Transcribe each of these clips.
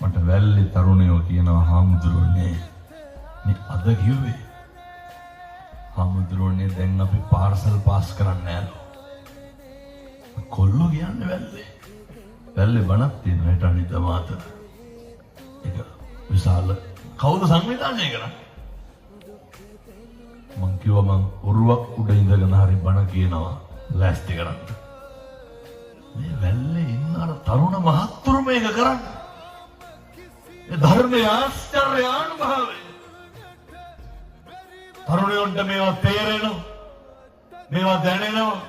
මට වැල්ලේ තරුණයෝ කියනවා, හාමුදුරුවනේ, මේ අද කිව්වේ, හාමුදුරුවනේ, දැන් අපි පාර්සල් පාස් කරන්න යනවා. කොල්ලෝ කියන්නේ වැල්ලේ. වැල්ලේ බණක් තියෙනවා හෙට අනිද්දා මාතර. ඒක විශාල, කවුද සංවිධානය කරන්නේ? මං කිව්වා මං ඔරුවක් උඩ ඉඳගෙන හරි බණ කියනවා, ලෑස්ති කරන්න. මේ වැල්ලේ ඉන්න අර තරුණ මහත්තුරු මේක කරන්නේ. ඒ ධර්මයේ ආශ්චර්ය ආනුභාවය. තරුණයන්ට මේවා තේරෙනවා. මේවා දැනෙනවා.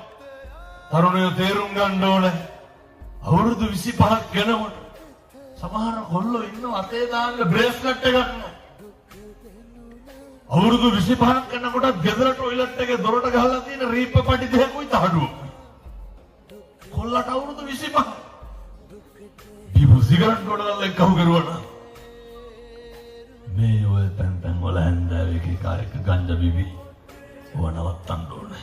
තරුණයෝ තේරුම් ගන්න ඕනේ. අවුරුදු 25ක් වෙනකොට සමහර කොල්ලෝ ඉන්නවා අතේ දාන්න බ්‍රේස්ලට් එකක් නෑ. අවුරුදු 25ක් වෙනකොටත් ගෙදර ටොයිලට් එකේ දොරට ගහලා තියෙන රීප්ප පටි දෙකකුයි තහඩුවකුයි. කොල්ලට අවුරුදු 25. දීපු සිගරට් ගොඩනල් එක්ක අහු කරුවා නම් මේ ඔය තැන් තැන් වල හැන්දෑව එක එක එක ගංජා බිබි ඔව නවත්තන්න ඕනේ.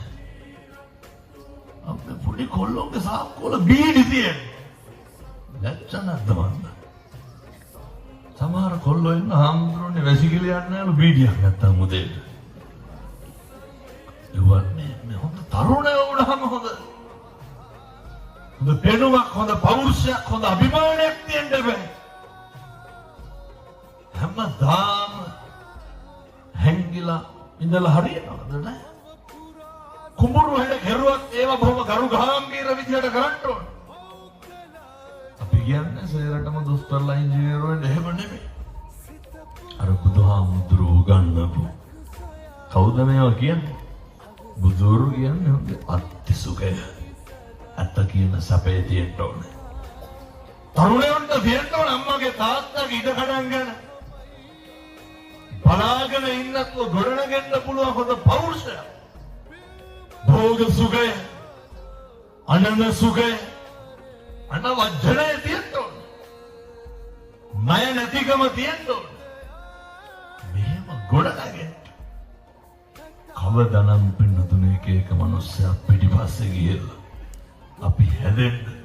අපේ පොඩි කොල්ලොන්ගේ සාක්කුවල බීඩි තියෙන්නේ. ලැජ්ජ නැද්ද මන්ද? සමහර කොල්ලෝ ඉන්න, හාමුදුරුවනේ, වැසිකිලි යන්නේ නෑලු බීඩියක් නැත්තම් උදේට. ඒවත් මේ මේ හොඳ තරුණයෝ වුණාම හොඳ හොඳ පෙනුමක්, හොඳ පෞරුෂයක්, හොඳ අභිමානයක් තියෙන්න බෑ. හැමදාම හැංගිලා ඉඳලා හරියනවද නෑ? කුඹුරු වැඩ කෙරුවත් ඒවා බොහොම ගරු ගාම්භීර විදිහට කරන්න ඕන. අපි කියන්නේ සේරටම දොස්තරලා ඉංජිනේරු වෙන්න එහෙම නෙමෙයි. අර බුදුහාමුදුරුවෝ උගන්වපු, කවුද මේවා කියන්නේ? බුදුවරු කියන්නේ හොඳ අත්ති සුඛය. ඇත්ත කියන සැපේ තියෙන්න ඕනේ. තරුණයන්ට තියෙන්න ඕන අම්මගේ තාත්තගේ ඉඩ කඩම් ගැන බලාගෙන ඉන්නත්ව ගොඩනගෙන්න පුළුවන් හොඳ පෞරුෂයක්. භෝග සුඛය, අනන සුඛය, අනවජ්ජනය තියෙන්න ඕන. ණය නැතිකම තියෙන්න ඕන. මෙහෙම ගොඩනගෙන්න. කවදනම් පින්නතුනේ එක එක මනුස්සයා පිටිපස්සේ ගිහිල්ලා අපි හැදෙන්න